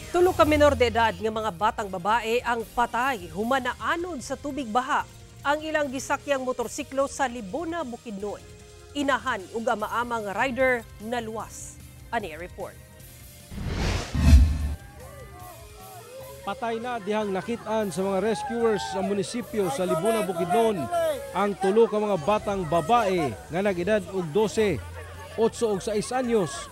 Tulo ka menor de edad nga mga batang babae ang patay human naanod sa tubig baha ang ilang gisakyang motorsiklo sa Libona, Bukidnon. Inahan ug ama-ama nga rider naluwas. Ani report. Patay na dihang nakitaan sa mga rescuers sa munisipyo sa Libona, Bukidnon ang tulo ka mga batang babae nga nag-edad og 12, 8 ug 6 anyos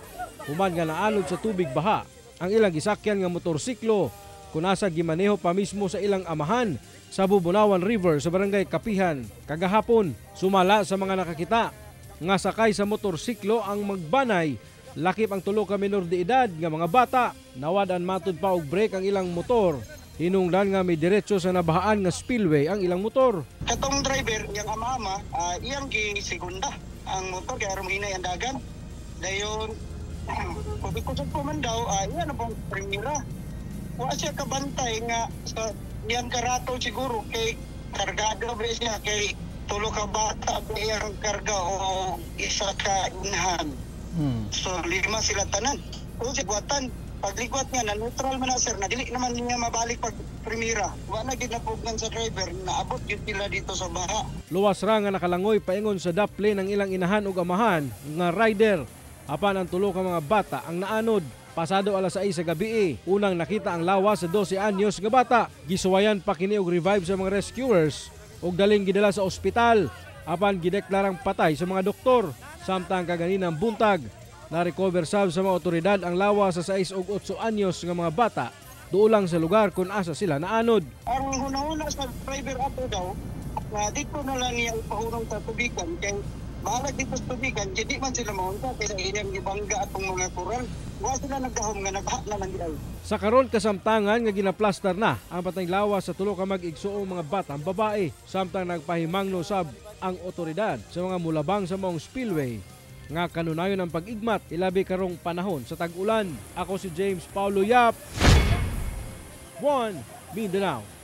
human nga naanod sa tubig baha ang ilang gisakyan nga motorsiklo kun asa gimaneho pa mismo sa ilang amahan sa Bubunawan River sa Barangay Kapihan kagahapon. Sumala sa mga nakakita nga sakay sa motorsiklo ang magbanay, lakip ang tulo ka menor de edad nga mga bata. Nawad-an matud pa og brake ang ilang motor, hinungdan nga may diretso sa nabahaan nga spillway ang ilang motor. Katong driver, iyang ama-ama, iyang gisigunda ang motor kay aron hinay ang dagan. Dayon kusog po man daw, iyan ang pong primera. Wa siya kabantay nga sa iyang karato siguro kay kargado ba siya kay tulo ka bata ba iyang karga o isa ka inahan. So lima sila tanan. Kung siya buhatan, pagligwat nga na neutral man na sir, na dili naman niya mabalik pag primera. Wa na gid napugnan sa driver, naabot gyud sila dito sa baha. Luwas ra nga nakalangoy paingon sa daple ng ilang inahan ug amahan nga rider. Apan ang tulo ka mga bata ang naanod. Pasado alas 6 sa gabi, unang nakita ang lawas sa 12 anyos nga bata. Gisuwayan pa kini og revive sa mga rescuers ug daling gidala sa ospital. Apan gideklarang patay sa mga doktor. Samtang kaganinang buntag, na-recover sab sa mga otoridad ang lawas sa 6 ug 8 anyos nga mga bata duulang sa lugar kung asa sila naanod. Ang hunahuna sa driver ato daw, na dito na lang niya ipahurong sa tubigan kay bahalag dito sa tubigan, di man sila maunta kay iyang gibangga atong mga koral. Wa sila nagdahom nga nagbaha na man di ay. Sa karon kasamtangan nga ginaplastar na ang patay lawas sa tulo ka mag-igsuong mga batang babae, samtang nagpahimangno sab ang otoridad sa mga mulabang sa maong spillway nga kanunayon ang pag-igmat ilabi karong panahon sa tag-ulan. Ako si James Paulo Yap, 1 Mindanao.